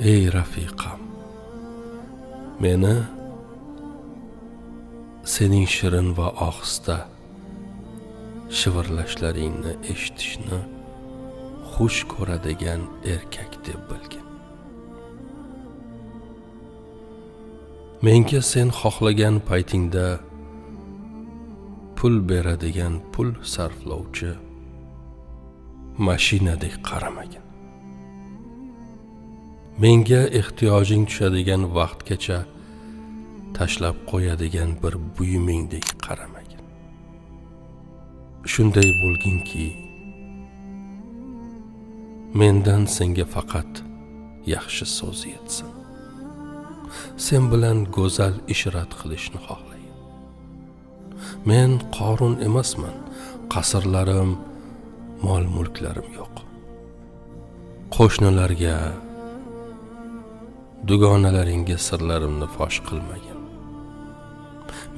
Ey rafiqam, meni sening shirin va ohista shivirlashlaringni eshitishni xush ko'radigan erkak deb bilgin. Menga sen xohlagan paytingda pul beradigan pul sarflovchi mashinadek qaramagin. Menga ehtiyojing tushadigan vaqtgacha tashlab qo'yadigan bir buyumingdek qaramagin. Shunday bo'lginki, mendan senga faqat yaxshi so'z yetsin. Sen bilan go'zal ishrat qilishni xohlayin. Men Qorun emasman, qasrlarim, mol-mulklarim yo'q. Qo'shnilarga, dugonalaringga sirlarimni fosh qilmagin.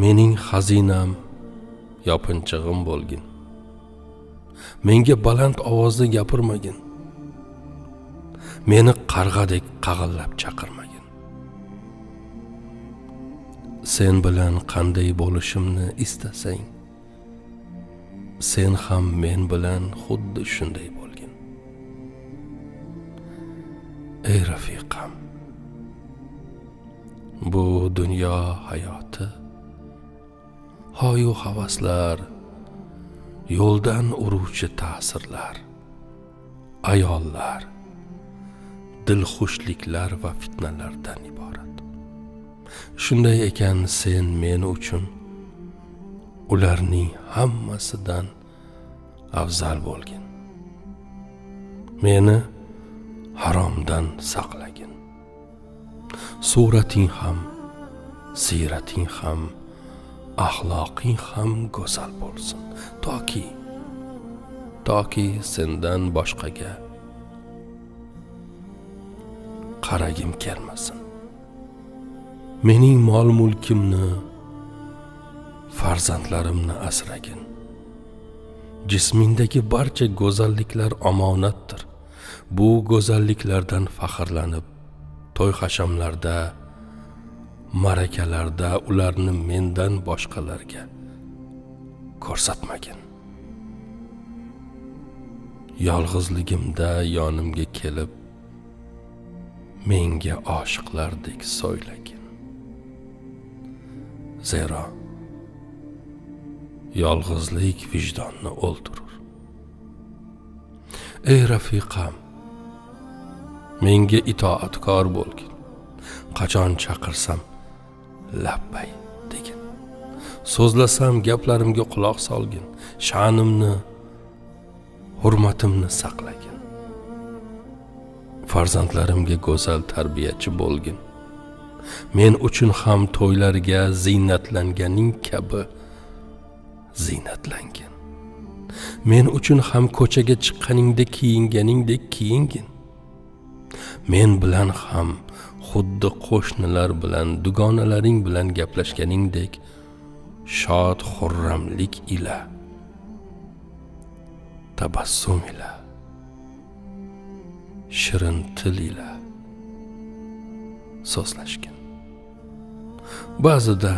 Mening xazinam, yopinchig'im bo'lgin. Menga baland ovozda gapirmagin. Meni qarg'adek qag'illab chaqirmagin. Sen bilan qanday bo'lishimni istasang, sen ham men bilan xuddi shunday bo'lgin. Ey rafiqam, bu dunyo hayoti hoyu havaslar, yo'ldan uruvchi ta'sirlar, ayollar, dilxushliklar va fitnalardan iborat. Shunday ekan, sen men uchun ularning hammasidan afzal bo'lgin. Meni haromdan saqlagin. Surating ham, siyrating ham, axloqing ham go'zal bo'lsin, toki sendan boshqaga qaragim kelmasin. Mening mol-mulkimni, farzandlarimni asragin. Jismingdagi barcha go'zalliklar omonatdir. Bu go'zalliklardan faxrlanib, to'y hashamlarda, ma'rakalarda ularni mendan boshqalarga ko'rsatmagin. Yolg'izligimda yonimga kelib, menga oshiqlardek so'ylagin. Zero yolg'izlik vijdonni o'ldirur. Ey rafiqam, menga itoatkor bo'lgin. Qachon chaqirsam labbay degin. So'zlasam gaplarimga quloq solgin. Sha'nimni, hurmatimni saqlagin. Farzandlarimga go'zal tarbiyachi bo'lgin. Men uchun ham to'ylarga ziynatlanganing kabi ziynatlangin. Men uchun ham ko'chaga chiqqaningda kiyinganingdek kiyingin. Men bilan ham xuddi qo'shnilar bilan, dugonalaring bilan gaplashganingdek shod xurramlik ila, tabassum ila, shirin til ila so'zlashgin. Ba'zida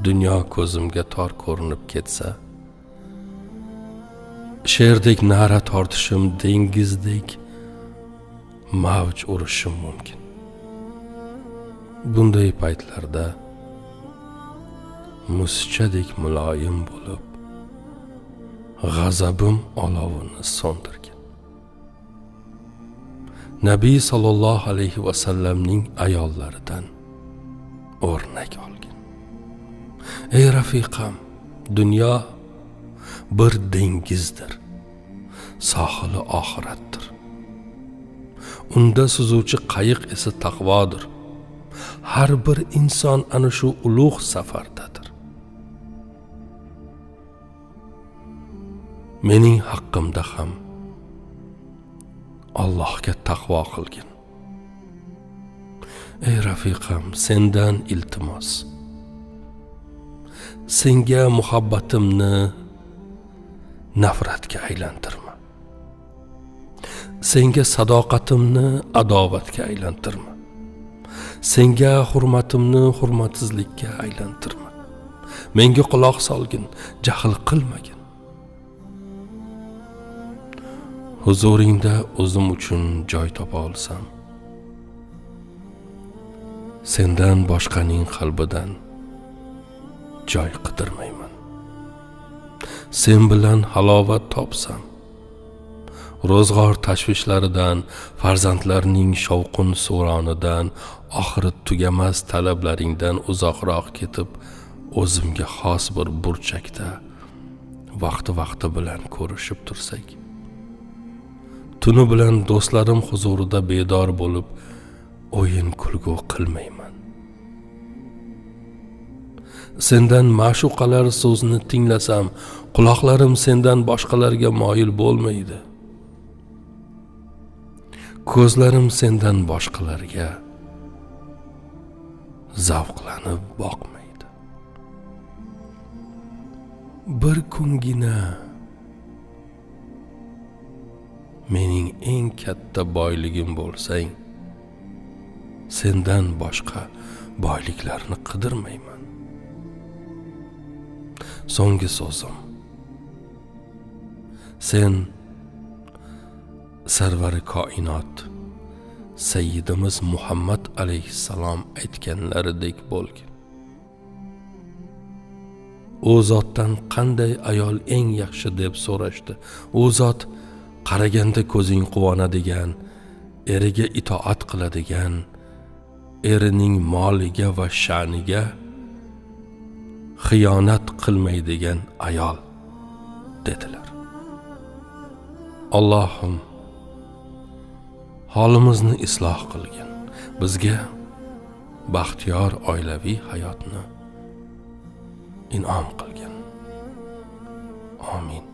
dunyo ko'zimga tor ko'rinib ketsa, sherdek na'ra tortishim, dengizdek mavj urishim mumkin. Bunday paytlarda musichadek muloyim bo'lib, g'azabim olovini so'ndirgin. Nabiy sallallohu alayhi va sallamning ayollaridan o'rnak olgin. Ey rafiqam, dunyo bir dengizdir, sohili oxiratdir. Unda suzuvchi qayiq esa taqvodir. Har bir inson ana shu ulug' safardadir. Mening haqqimda ham Allohga taqvo qilgin. Ey rafiqam, sendan iltimos. Senga muhabbatimni nafratga aylantirma. Senga sadoqatimni adovatga aylantirma. Senga hurmatimni hurmatsizlikka aylantirma. Menga quloq solgin, jahl qilmagin. Huzuringda o'zim uchun joy topa olsam, sendan boshqaning qalbidan joy qidirmayman. Sen bilan halovat topsam, ro'zg'or tashvishlaridan, farzandlarning shovqin suvronidan, oxiri tugamas talablaringdan uzoqroq ketib, o'zimga xos bir burchakda vaqti-vaqti bilan ko'rishib tursak, tuni bilan do'stlarim huzurida bedor bo'lib o'yin kulgu qilmayman. Sendan ma'shuqalar so'zini tinglasam, quloqlarim sendan boshqalarga moyil bo'lmaydi. Ko'zlarim sendan boshqalarga zavqlanib boqmaydi. Bir kungina mening eng katta boyligim bo'lsang, sendan boshqa boyliklarni qidirmayman. So'nggi so'zim, sen sarvari koinot Sayyidimiz Muhammad alayhissalom aytganlaridek bo'lgin. U zotdan qanday ayol eng yaxshi deb so'rashdi. U zot qaraganda ko'zing quvonadigan, eriga itoat qiladigan, erining moliga va sha'niga xiyonat qilmaydigan ayol dedilar. Allohim, holimizni isloh qilgin, bizga baxtiyor oilaviy hayotni in'om qilgin. Amin.